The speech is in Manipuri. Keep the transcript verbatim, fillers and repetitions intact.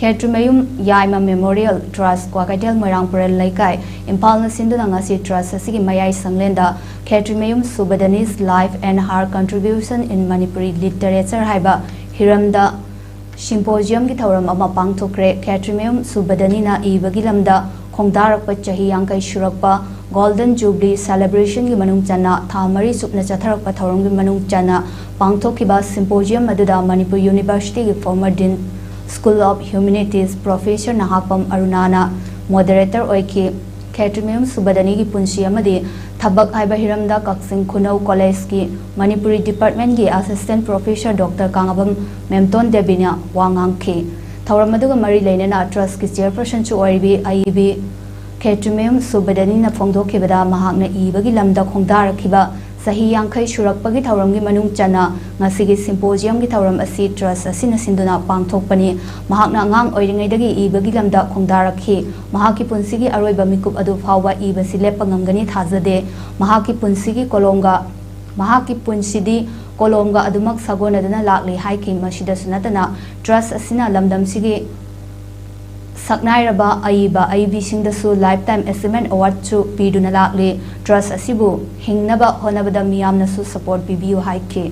ꯈꯦꯇ꯭ꯔꯤꯃꯌꯨꯝ ꯌꯥꯏꯃ Memorial Trust, ꯀ꯭ꯋꯥꯀꯩꯊꯦꯜ ꯃꯣꯏꯔꯥꯡ ꯄꯨꯔꯦꯜ ꯂꯩꯀꯥꯏ, ꯏꯝꯐꯥꯜꯅ ꯁꯤꯟꯗꯨꯅ ꯉꯁꯤ trust ꯑꯁꯤꯒꯤ ꯃꯌꯥꯏ ꯁꯪꯂꯦꯟꯗ ꯈꯦꯇ꯭ꯔꯤꯃꯌꯨꯝ Subhadani's Life and Her Contribution in Manipuri Literature ꯍꯥꯏꯕ ꯍꯤꯔꯝꯗ symposiumꯒꯤ ꯊꯧꯔꯝ ꯑꯃ ꯄꯥꯡꯊꯣꯛꯈ꯭ꯔꯦ꯫ ꯈꯦꯇ꯭ꯔꯤꯃꯌꯨꯝ ꯁꯨꯕꯗꯅꯤꯅ ꯏꯕꯒꯤ ꯂꯝꯗ ꯈꯣꯡꯗꯥꯔꯛꯄ ꯆꯍꯤ ꯌꯥꯡꯈꯩ ꯁꯨꯔꯛꯄ Golden Jubilee celebrationꯒꯤ ꯃꯅꯨꯡ ꯆꯟꯅ ꯊꯥ ꯃꯔꯤ ꯆꯨꯞꯅ ꯆꯠꯊꯔꯛꯄ ꯊꯧꯔꯝꯒꯤ ꯃꯅꯨꯡ ꯆꯟꯅ ꯄꯥꯡꯊꯣꯛꯈꯤꯕ symposium ꯑꯗꯨꯗ Manipur Universityꯒꯤ former Dean, School of Humanities, Professor Nahakpam ꯑꯔꯨꯅꯥꯅ moderator ꯑꯣꯏꯈꯤ꯫ ꯈꯦꯇ꯭ꯔꯤꯃꯌꯨꯝ ꯁꯨꯕꯗꯅꯤꯒꯤ ꯄꯨꯟꯁꯤ ꯑꯃꯗꯤ ꯊꯕꯛ ꯍꯥꯏꯕ ꯍꯤꯔꯝꯗ ꯀꯛꯆꯤꯡ ꯈꯨꯅꯧ collegeꯀꯤ ꯃꯅꯤꯄꯨꯔꯤ departmentꯀꯤ assistant professor Doctor ꯀꯥꯉꯕꯝ ꯃꯦꯝꯇꯣꯟ ꯗꯦꯕꯤꯅ ꯋꯥ ꯉꯥꯡꯈꯤ꯫ ꯊꯧꯔꯝ ꯑꯗꯨꯒ ꯃꯔꯤ ꯂꯩꯅꯅ trustꯀꯤ chairpersonꯁꯨ ꯑꯣꯏꯔꯤꯕꯤ ꯑꯏꯕꯤ ꯈꯦꯇ꯭ꯔꯤꯃꯌꯨꯝ ꯁꯨꯕꯗꯅꯤꯅ ꯐꯣꯡꯗꯣꯛꯈꯤꯕꯗ, ꯃꯍꯥꯛꯅ ꯏꯕꯒꯤ ꯂꯝꯗ ꯈꯣꯡꯗꯥꯔꯛꯈꯤꯕ ꯆꯍꯤ ꯌꯥꯡꯈꯩ ꯁꯨꯔꯛꯄꯒꯤ ꯊꯧꯔꯝꯒꯤ ꯃꯅꯨꯡ ꯆꯟꯅ ꯉꯁꯤꯒꯤ symposiumꯒꯤ ꯊꯧꯔꯝ ꯑꯁꯤ trust ꯑꯁꯤꯅ ꯁꯤꯟꯗꯨꯅ ꯄꯥꯡꯊꯣꯛꯄꯅꯤ꯫ ꯃꯍꯥꯛꯅ ꯑꯉꯥꯡ ꯑꯣꯏꯔꯤꯉꯩꯗꯒꯤ ꯏꯕꯒꯤ ꯂꯝꯗ ꯈꯣꯡꯗꯥꯔꯛꯈꯤ꯫ ꯃꯍꯥꯛꯀꯤ ꯄꯨꯟꯁꯤꯒꯤ ꯑꯔꯣꯏꯕ ꯃꯤꯀꯨꯞ ꯑꯗꯨ ꯐꯥꯎꯕ ꯏꯕꯁꯤ ꯂꯦꯞꯄ ꯉꯝꯒꯅꯤ ꯊꯥꯖꯗꯦ꯫ ꯃꯍꯥꯛꯀꯤ ꯄꯨꯟꯁꯤꯒꯤ ꯀꯣꯂꯣꯝꯒ ꯃꯍꯥꯛꯀꯤ ꯄꯨꯟꯁꯤꯗꯤ ꯀꯣꯂꯣꯝꯒ ꯑꯗꯨꯃꯛ ꯁꯥꯒꯣꯟꯅꯗꯨꯅ ꯂꯥꯛꯂꯤ ꯍꯥꯏꯈꯤ꯫ ꯃꯁꯤꯗꯁꯨ ꯅꯠꯇꯅ, trust ꯑꯁꯤꯅ ꯂꯝꯗꯝꯁꯤꯒꯤ ꯁꯛꯅꯥꯏꯔꯕ ꯑꯏꯕ ꯑꯏꯕꯤꯁꯤꯡꯗꯁꯨ Lifetime Achievement Awardꯁꯨ ꯄꯤꯗꯨꯅ ꯂꯥꯛꯂꯤ꯫ Trust ꯑꯁꯤꯕꯨ ꯍꯤꯡꯅꯕ ꯍꯣꯠꯅꯕꯗ ꯃꯤꯌꯥꯝꯅꯁꯨ support ꯄꯤꯕꯤꯌꯨ ꯍꯥꯏꯈꯤ꯫